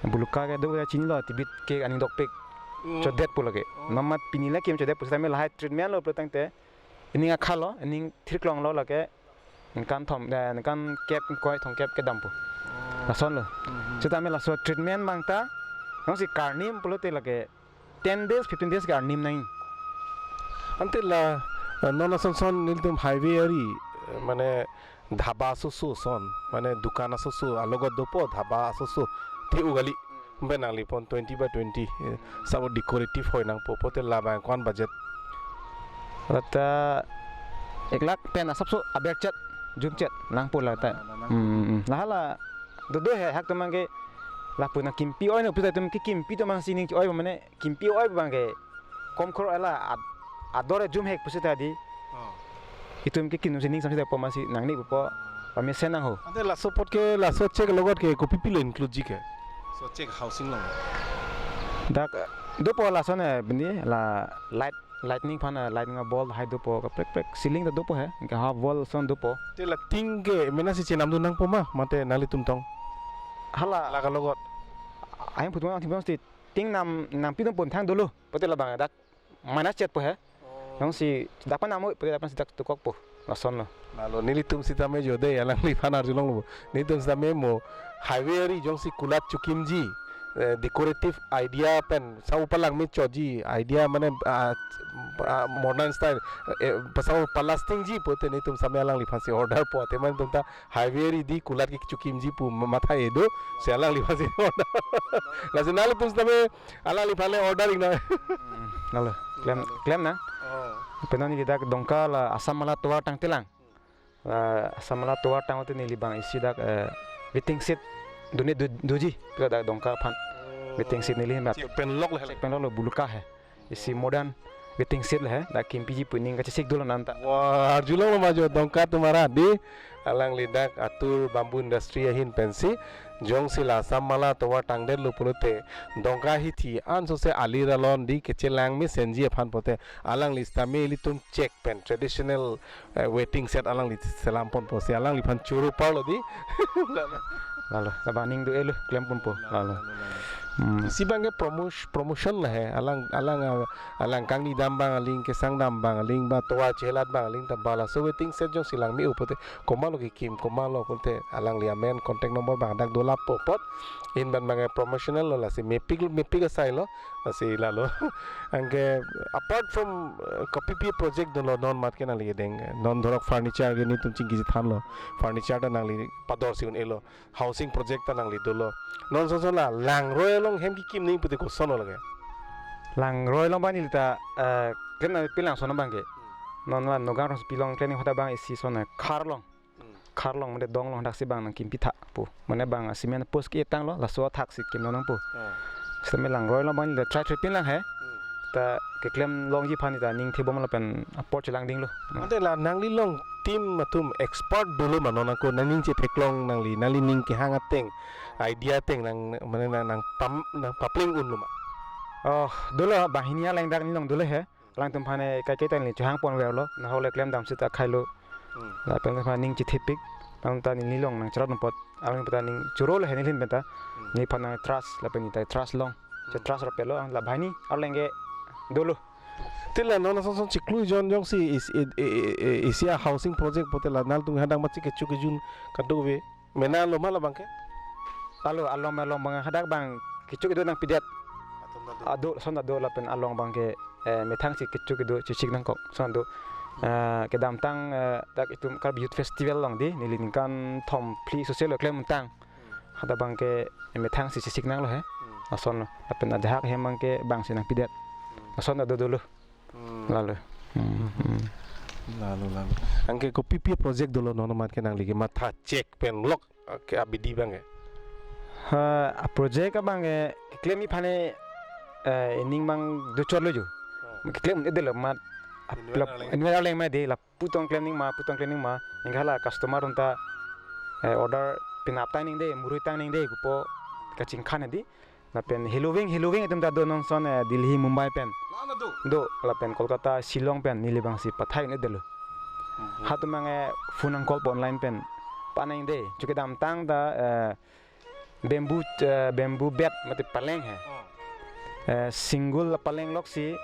Buluka ke do ya chinilo tibit ke aning dokpik. Hmm. Chodet po lake. Oh. Namat pini lake chodet po sitame lahai treatment lo pulotangte. Ining akha lo, ining thirklong lo lake. Ningkan thom, eh, ningkan kep ingkoi thomkep ke dampo. Oh. Lason lo. Hmm, hmm. Sitame laso treatment bang ta, jongsi karnim pulote lake ten days, fifteen days ke arnim nang. Ante la, eh, non asonson nelitum highway ari, eh, mane dhaba asoso son, mane dukan asoso alogot dopo, dhaba asoso the-o kali. Pen nangliphan twenty by twenty, eh, sabo decorative hoi nangpo, pote labang ko-an budget? Lata ek lakh pen asapso aber chet, jum chet nangpo lata. Hmm, hmm, hmm. Lahala dodo he, hak atum abangke lapu nangkimpi oi no, puta atum kekimpi atum abangsi ning oi mane kimpi oi abangke komkhor ala ad-, ador jum hek pusi ta di. Oh. Itum ke kinung sining samsi ta po masi nangni po pamesen nangho. Ante laso apot ke, laso check alogot ke kopi pilo include ji ke? So check housing along. Dak dopo lason, eh, bini la light, lighting aphan, eh, lighting abulb hai dopo, kaprek prek ceiling ta dopo he, ke half wall son dopo. Te la tin ke mena si chenamdun nangpo ma, mate nanglitum tong? Hala. La alogot. Ahem phutung ang thibang state. Tin nam, nam pidong pon thang dolo. Pote labang dak minus chet po he. Oh. Jongsi dak pen namo, pote dak pen si dak tukokpo. Lasonlo. Lalo nelitum sitame jo de, alangliphan arjulonglo. Nelitum sitame mo highway ari jongsi kulat chekimji, eh, decorative idea pen, sabo palangme choji, idea mane, ah, ah, modern style, eh, sabo palasting ji pote nelitum sitame alangliphan si order po, te mane tum ta highway ari di kulat ke chekimji pu ma-, matha edo, si alangliphan si order. Lasi nanglitum sitame alangliphan le order ikna. Hmm, lalo, klem, klem na. Oh. Pen non neli dak Dongka la Assam Mala tovar tangtelang. La Assam Mala tovar tangte neli abang isi dak, eh, waiting shed dun-e du-, doji, pila dak Dongka aphan. Oh. Waiting shed neli mat. Check pen lok le. Check pen lok lo buluka he. Isi modern waiting shed le he, dak kimpiji pu ning kachesik dolo nanta. Wah, arjulonglo ma jo Dongka atum arat di, alangli dak Atur Bamboo Industry ahin pensi, jongsi la Assam Mala tovar tangdetlo pulote, Dongka hithi ansose alir alon di kechelang mesenji aphan pote, alangli sitame ilitum check pen traditional, eh, waiting shed alangli selam ponpo, si alangliphan choro parlo di. Lalo, labang ning do-elo, klem ponpo. Lalo. Hmm. Isi abangke promos-, promotion la he, alang, alang, ah, alang kangni dam abang aling, kesang dam abang aling, ba tovar chelat abang aling, ta ba laso waiting shed jongsi lang me-o pote, komatlo kekim, komatlo pote, alangli amen contact number abang dak dolappo apot, in abang abangke promotional lo, lasi mepik, mepik asai lo, lasi lalo. Anke apart from, eh, kopi pi project dolo non mat ke nangli kedeng, non dhorok furniture ke nelitum chingki chethanlo, furniture ta nangli pador si un-elo, housing project ta nangli dolo. Non asonson la langroi along hem kekim nangji pute kosonlo lake? Langroi along abang neli ta, eh, klem na pilang son abangke. Non la Nagaon rong si pilong klem nangji, hadak abang isi son, eh, Khar along. Hmm. Khar along mane dong along hadak si abang nangkimpi tha pu. Mane abang cement post ke-etanglo, laso athak si kimlo nangpo. Oh. Sitame langroi along abang neli ta try try pin lang he. Hmm. Ta keklem longji aphan ta ning thibom lapen apor chelang dinglo. Ante la nangli along team atum expert dolo ma non ako, nangning chetheklong nangli, nangli ning kehang ateng, idea ateng nang, mane nang, nang pam, nang papleng unlo ma? Oh, dolo banghini aleng dak neli along dolo he. Alangtum aphan ke kaiketa neli chehang ponverlo, nahok le klem dam seta khailo. Hmm. Lapen aphan ning chethepik, nang ta neli along nangcherap nangpot, alang peta ning choro le he neli ahin penta, hmm, neliphan nang trust, lapen neli ta trust long. Che trust rapetlo, la banghini arleng ke dolo. Te la non asonson chiklo jon jongsi is-, i-, i-, i-, isi a housing project pote la nangtum hadak mat si kecho kejun kadokave mena lo ma labangke? Lalo along along abang hadak abang kecho kedo nangpidet. Atum ta do. Ado, son ta do lapen along abangke, eh, methang si kecho kedo chesik nangkok. Son do. Eh, kedamtang, eh, dak itum Karbi Youth Festival along di, neli ningkan thom phli sose lo klem tang. Hadak abangke methang si chesik nanglo he. Hmm. Lason lo. Lapen ajahak hem abangke bang si nangpidet. Hmm. Lason ta do dolo. Hmm. Lalo. Hmm, hmm. Lalo, lalo. Anke kopi pi project dolo non mat ke nangli kematha check pen lok ke abidi abangke? Ha, a project abangke keklem aphan, eh, ining abang do chotlo jo. Oh. Keklem un-edetlo mat. Inver arleng. Inver arleng ma de la pu tong klem nangji ma, pu tong klem nangji ma, anke hala customer atum ta, eh, order penap tang nangji de, murui tang nangji de, pupo kachingkhan di. Lapen heloving, heloving atum ta do non son, eh, Delhi, Mumbai pen. Lana do? Do, lapen Kolkata, Shillong pen, neli abang si pathai un-edetlo. Mhm. Hatum abang, eh, phone nang call po online pen. Pa nangji de, chuke damtang ta, eh, bamboo, eh, bamboo bed mate paleng he. Oh. Eh, single paleng lok si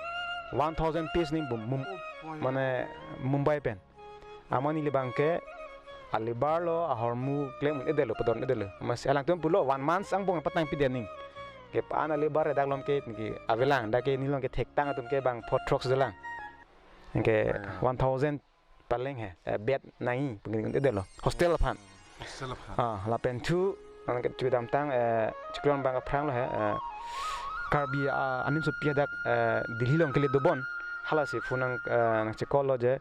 one thousand piece nangji bom, Mum-, oh, boy, mane Mumbai pen. Amat neli abangke a labour lo, ahormu klem un-edetlo, pador un-edetlo. Amatsi alangtum pulo one month angbong patang pidet nangji. Ke pa-an a labour dak along ke neli avelang, dak ke neli along kethektang atum ke bang pho throk si dolang. Anke, ah, one thousand paleng he, eh, bed nangji pu un-edetlo. Hostel aphan. Hostel aphan. Ah, lapen thu, nang ke kedamtang, eh, chiklo angbong aphrang lo he, eh, Karbi, ah, animsopi hadak, eh, Delhi along kele dobom. Halasi phone nang, eh, nangche-call lo je,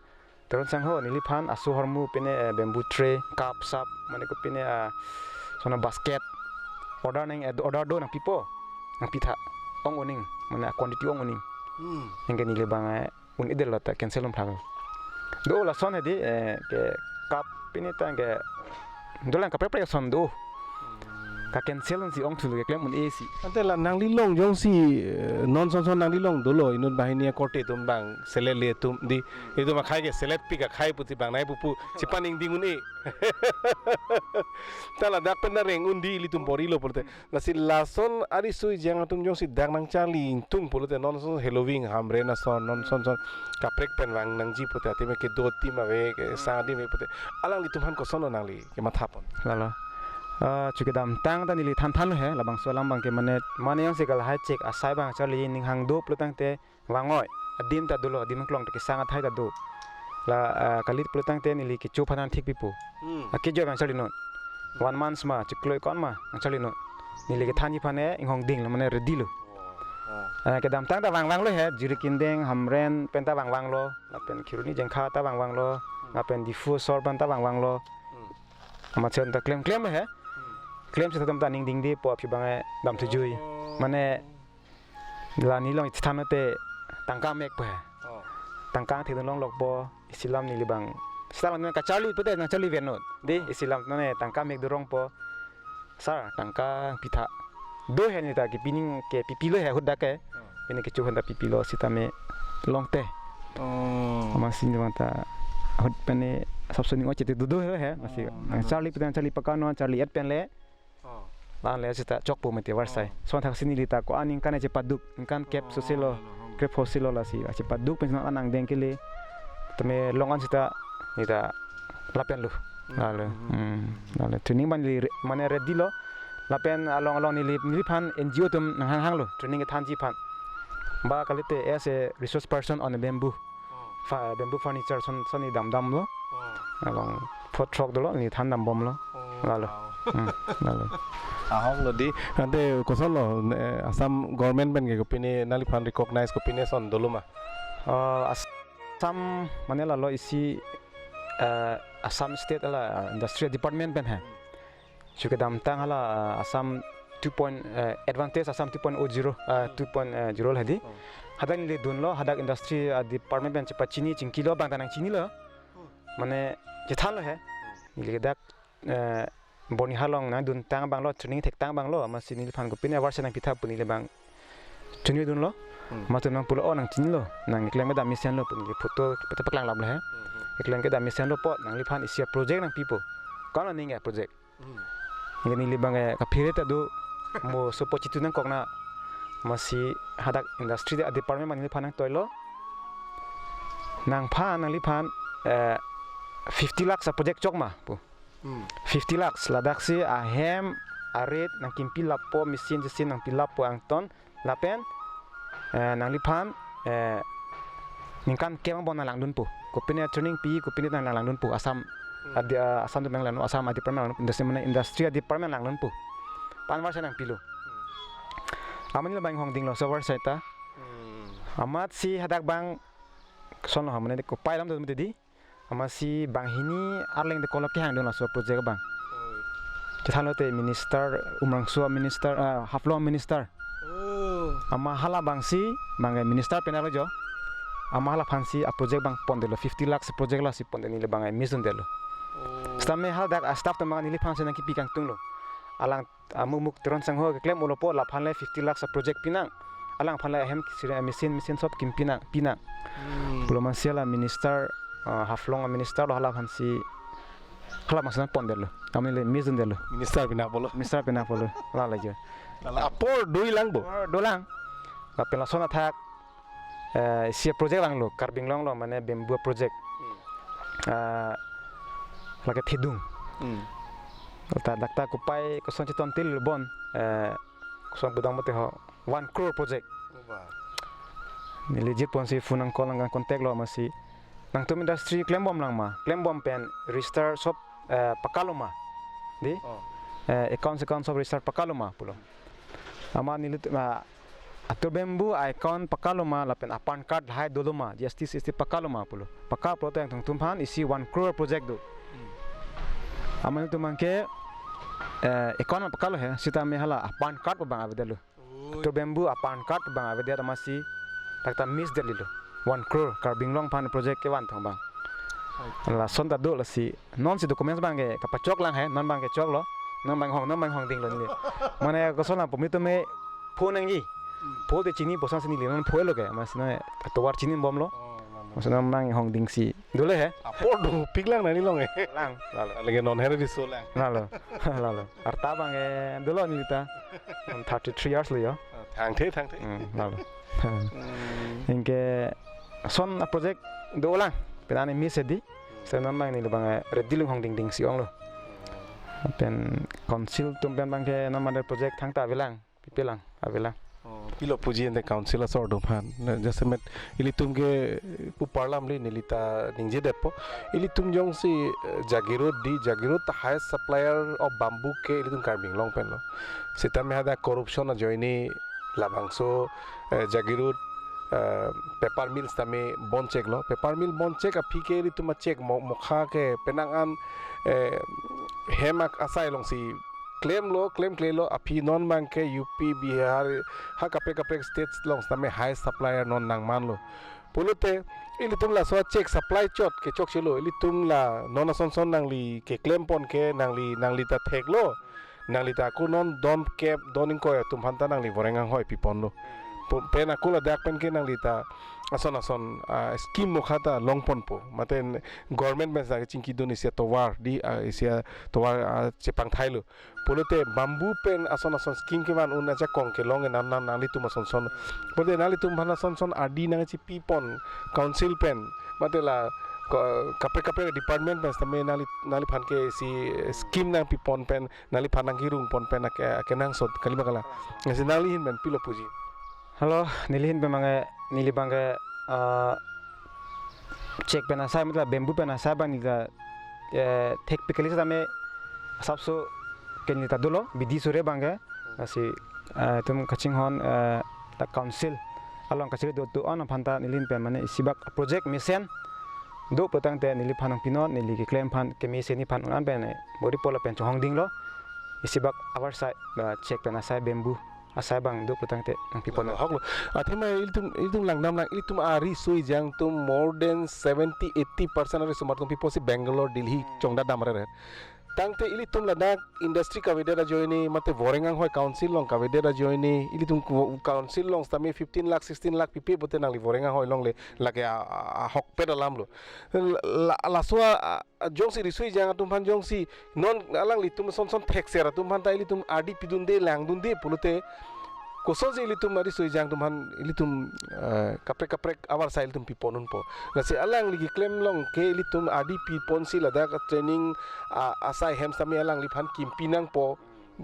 Teron sangho, neliphan aso ahormu pine, eh, bamboo tray, cup, sap, mane kopine, ah, sono basket. Order nang, eh, order do nangpipo. Nangpitha. Ong-oning, mane quantity ong-oning. Hmm. Anke neli abang, eh, un-edetlo ta cancel un-thak. Do lason hedi, eh, ke cup pine ta ke dolang kaprek kaprek ason do. Ka-cancel si ong thulu keklem un-e si. Ante la nanglilong jongsi, eh, non son son nanglilong dolo inut banghini akorte atum abang selet le atum di. Itum akhei ke selet pik akhei pusi bang nai pupu. Chepaningding un-e. Ta ladak pen ta reng un di ilitum bor-ilo pulote. Lasi lason ari sui jang atum jongsi dak nangcharli ingtung pulote non son Halloween Hamren ason non son son kaprek pen vang nangji pulote adim ke do adim ave kesang adim ave pulote. Alanglitum aphan koson lo nangli kemathapon. Lalo. Ah, chu kedamtang ta neli thanthan he, labangso alam abang ke mane, mane jongsi kalahai chek asai abang charli ning hang do pulo tangte vang oi. Adim ta dolo, adim klong ta kesang athai ta do. La, ah, kali pulo tangte neli kecho aphan thik pipo. Hmm. Akejo abang charli non. One month ma, chiklo ikon ma, nangcharli non. Neli kethanji aphan e, inghong dinglo, mane ready lo. Oh, oh. Ah, kedamtang ta vang vanglo he, Jirikindeng, Hamren, pen ta vang vanglo, lapen Kheroni Jengkha ta vang vanglo, lapen Diphu asor pen ta vang vanglo. Hmm. Amat sen ta klem klem he. Hmm. Klem si tatum ta ningding di po aphi abang e dam thujui. Oh. Mane la nelilong isi than te tangka mek po he. Oh. Tangka thedun longlok po, isi alam neli abang. Sita alam nang kacharli pulote nangcharli ven non. Di, oh, isi alam non e tangka mek dorong po. Sir, tangka pitha. Do he neli ta kepi ning ke pipilo he ahut dak ke. Oh. Pine kecho aphan ta pipilo sitame longte. Oh. Amatsi neli abang ta ahut pine sapso ning oche te do do he, amatsi. Oh, nangcharli pulote nangcharli paka non, charli-et pen le. Oh. La-an le sita chokpo mati avarsai. Oh. Lason thaksi neli ta ko-an ningkan chepaduk, ningkan kep, oh, sose lo, lalo, oh, kep ho si lo lasi, chepaduk pen si non anang deng kele. Tame long-an sita neli ta lapen lo. Hmm. Lalo. Hmm. Hmm. Lalo. Training abang neli re-, mane ready lo. Lapen along along neli, neliphan N G O atum nanghang hanglo. Training kethanji aphan. Ba kalite as a resource person on a bamboo. Oh. Fa-, bamboo furniture son, son neli dam damlo. Oh. Along food truck dolo, neli than dambomlo. Oh, lalo. Wow. Hmm, lalo. Ahok lo di. Ante koson lo, eh, Assam government pen ke kopine nangliphan recognize kopine son dolo ma? Eh, Assam mane lalo isi, eh, Assam State ala, eh, Industrial Department pen he. Chu kedamtang hala, ah, Assam two point, eh, Advantage Assam two point oh zero, ah, hmm, two point zero hadi. Oh. Hadak neli dunlo, hadak industry, ah, department pen chepachini chingkilo abang ta nangchinilo. Hmm. Mane chethanlo he. Hmm. Neli dak, eh, Bonihat along nangduntang abang lo, training thektang abang lo, amatsi neliphan kopine avarsai nangpitha pu neli abang. Chunwi dunlo. Hmm. Amat atum nangpulo, "Oh, nangchinilo. Nang keklem kedam mesenlo," pu neli photo peta paklang laplo he. Hmm, hmm. Keklem kedam mesenlo po, nangliphan isi a-project nangpipo. Ko-an aning a-project. Hmm. Neli abang, eh, kaphere ta do mo sopo chitu nangkok na. Amatsi hadak industry de a-department abang neliphan nangtoilo. Nangphan, nangliphan, eh, fifty lakhs a-project chok ma pu. Hmm. Fifty lakhs, ladaksi ahem arit nangkimpi lappo, machine jasin nangpi lappo angton, lapen, eh, nangliphan, eh, ningkan kep angbong nanglangdunpo. Kopine training pi, kopine nanglangdunpo. Assam, hmm, adi, ah, Assam atum nanglang, Assam a-department, industry mane industry a-department nanglangdunpo. Pu avarsai nangpilo. Hmm. Amat neli abang inghong dinglo, so avarsai ta. Hmm. Amatsi hadak abang, son lo ha mane de kopai alam do mati di. Amatsi banghini arleng de kolok kehang dun laso project abang. Oh. Chethanlo te minister, Umrangso minister, ah, Haflong minister. Oh. Amat hala abangsi, bang minister penang lo jo. Amat hala aphansi a-project abang pondetlo, fifty lakhs project lasi pondet, neli abang miss dundetlo. Oh. Sitame hadak a-staff atum abang neliphansi nangkipi kangtunglo. Alang amuk muk Teron Sangho keklem olo po, laphan le fifty lakhs a-project pinang. Alangphan le ahem siri machine, machine sob kim pinang, pinang. Hmm. Pulo amatsi hala minister, ah, Haflong a-minister lo, hala aphansi, hala aphansi nangpondetlo. Amat neli miss dundetlo. Minister pinang pulo. Minister pinang pulo. Lalo jo. Lalo apor dolang bo. Apor dolang. Lapen lason athak, eh, isi project langlo, Karbi Anglong lo, mane bamboo project. Hmm. Ah, lake thedung. Hmm. Ta dak ta kopai koson chiton til bon, eh, koson budang mate ho, one crore project. Oh, ba. Neli jit ponsi phone nang call nang contact lo amatsi. Nangtum industry klembom lang ma, klembom pen register sob, eh, pakalo ma. Di? Oh. Eh, account account sob register pakalo ma pulo. Amat nelitum, ah, atur bamboo account pakalo ma lapen a-PAN card lahai dolo ma, G S T, C S T pakalo ma pulo. Paka pulote nangtum aphan isi one crore project do. Hmm. Amat nelitum abangke, eh, account pakalo he, sitame hala a-PAN card abang avedetlo. Oi. Atur bamboo a-PAN card abang avedet amatsi, tak ta miss detlo. One crore Karbi Anglong aphan project kevan thong abang. Oi. Lason ta do lasi. Non si documents abangke kapachok lang he, non abangke choklo. Non abang hong, non abang hong dinglo neli. Mane koson la pumi tumi phone nangji. Hmm. Phone te chini posan si neli non phone lo ke, amatsi non atovar chinibomlo. Oh, mane. Amatsi non abang hong dingsi. Dole he. Apor dopik lang nangli long he. Lang, lalo. Lagi non here di so lang. Lalo. Lalo. Arta abangke dolo neli ta. Thirty-three years lo yo. Thangthe, thangthe. Hmm, lalo. Hmm. Anke lason a-project dolang. Penang miss di. Seta non abang neli abang, eh, ready lung hong dingdingsi onglo. Pen council atum pen abangke non mane project thangta avelang. Pipelang, avelang. Oh, pilo puji ante council asor atum aphan. Na, jasemet ilitum ke, eh, pu parlam le neli ta ningjedetpo. Ilitum jongsi, eh, Jagiroad di, Jagiroad ta highest supplier of bamboo ke ilitum Karbi Anglong pen lo. Sitame hadak corruption ajoine labangso, eh, Jagiroad, eh, paper mill sitame bon cheklo. Paper mill bon chek aphi ke ilitum achek mo-, mokha ke penang an, eh, hem ak-, asai alongsi klemlo, klemklelo, aphi non abangke U P, Bihar, ha kaprek kaprek states along sitame highest supplier non nangmanlo. Pulote, ilitum laso achek supply chot ke chokchelo, ilitum la non asonson nangli keklempon ke, nangli, nangli ta theklo, nangli ta ako non don kep, don ingkoi atum aphan ta nangli voreng anghoi piponlo. Pu-, pen ako ladak pen ke nangli ta ason ason, ah, scheme mokha ta longponpo. Mate government pen sa kechingkidun isi atovar di, ah, isi atovar, ah, chepangthailo. Pulote bamboo pen ason ason scheme kevan un ajakong kelong enam nam nanglitum asonson. Pulote nanglitum aphan asonson ardi nangchipipon council pen. Mate la ko-, kaprek kaprek department pen sitame nangli, nangliphan ke isi scheme nangpipon pen, nangliphan nangkerungpon pen ake, akenangsot kalima kalang. Lasi nangli ahin pen pilo puji. Hello, neli ahin pen abangke, neli abangke, ah, chek pen asai, matlab bamboo pen asai abang neli ta, eh, thekpik kali sitame asapso ke neli ta dolo, bidi sore abangke, lasi, eh, itum kachinghon, eh, ta council along kachiri do do-an aphan ta neli ahin pen mane isibak project mesen do putangte neliphan nangpinon, neli keklem aphan kemesen nephan un-an pen, eh, bodi pola pen chonghong dinglo, isibak avarsai, eh, chek pen asai bamboo asai abang do putangte nangpipon. Hoklo. Athema ilitum, ilitum langdam lang, ilitum ariso ejang atum more than seventy eighty percent arisomar atum piponsi Bangalore, Delhi, hmm, chongdadam rere. Tangte ilitum ladak industry kavedet ajoine, mate voreng anghoi council along kavedet ajoine, ilitum ko-, council along sitame fifteen lakh, sixteen lakh pipe pute nangli voreng anghoi longle, lake a, a, ahokpet alamlo. La, la, laso a, a, jongsi riso ejang atum aphan jongsi non alanglitum asonson thekser atum aphan ta ilitum ardi pidunde langdunde pulote kosonsi ilitum ariso ejang atum aphan ilitum, eh, kaprek kaprek avarsai ilitum piponunpo. Lasi alangli keklem along ke ilitum ardi piponsi ladak training, ah, asai hem sitame alangliphan kimpi nangpo.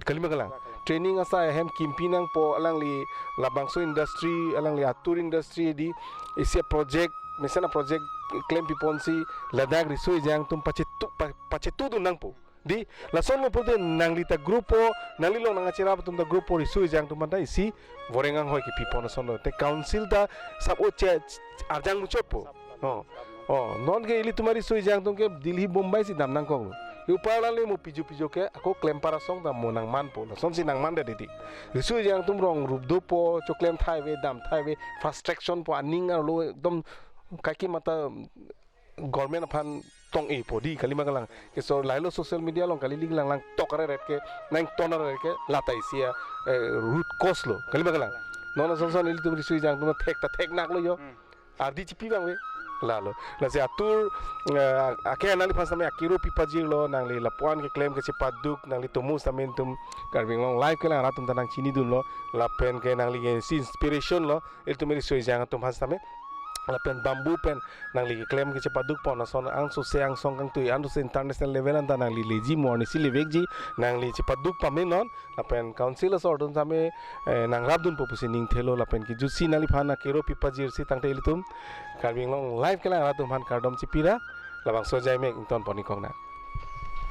Kalima kalang. Training asai ahem kimpi nangpo, alangli labangso industry, alangli atur industry di isi project, mesen a-project klempiponsi ladak riso ejang atum pachetu, pa-, pachetudun nangpo. Di, lasonlo pute nangli ta grupo, nangli along nangkacherap atum ta grupo riso ejang atum aphan ta isi voreng anghoi kepipon asonlo. Te council ta sap o che, arjang muchotpo. Oh. Oh, non ke ilitum ariso ejang atum ke Delhi, Bombay si dam nangkoklo. Upar lale mo pijo pijo ke ako klempar asong ta mo nangmanpo. Lasonsi nangmandet titi. Riso ejang atum rong rup dopo, choklem thaive, dam thaive, frustration po, aning arlo ekdom kaike mata government aphan tong-epo di kalima kalang. Keso lahelo social media along kali lik langlang tok areret ke, nang ton areret ke, lata isi a, eh, root cause lo. Kalima kalang. Non asonson ilitum riso ejang atum thek ta theknaklo yo. Hmm. Ardi chipi abang ve. Lalo. Lasi atur, eh, ake nangliphan sitame akiro pipajirlo, nangli lapuan keklem kechepaduk, nangli tomo sitame itum Karbi Anglong Live kelang arat atum ta nangchinidunlo, lapen ke nangli ke si inspiration lo, ilitum ariso ejang atum aphan sitame. lapen bamboo pen nangli keklem kechepaduk pon ason angsose angsong kangtui ansose international level anta nangli leji mo arnisi levekji, nangli chepaduk pame non. Lapen council asor atum tame, eh, nangrapdunpo pusi ning thelo lapen kejutsi nangliphan akero pipajirsi tangte ilitum Karbi Anglong Live kelang arat atum aphan kardom chipira. Labangso ajai mek ingtonpon ikong nang.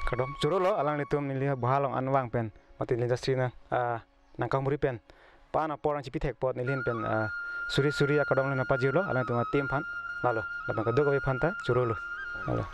Kardom chorolo alanglitum neli boha along anvang pen mate neli industry na, ah, nangkangmuri pen pan apor nangchipithek apot nelihin pen, ah, suri suri akardom nangpajirlo alangtum ateam aphan. Lalo, lapen kadokave aphanta chorolo. Lalo.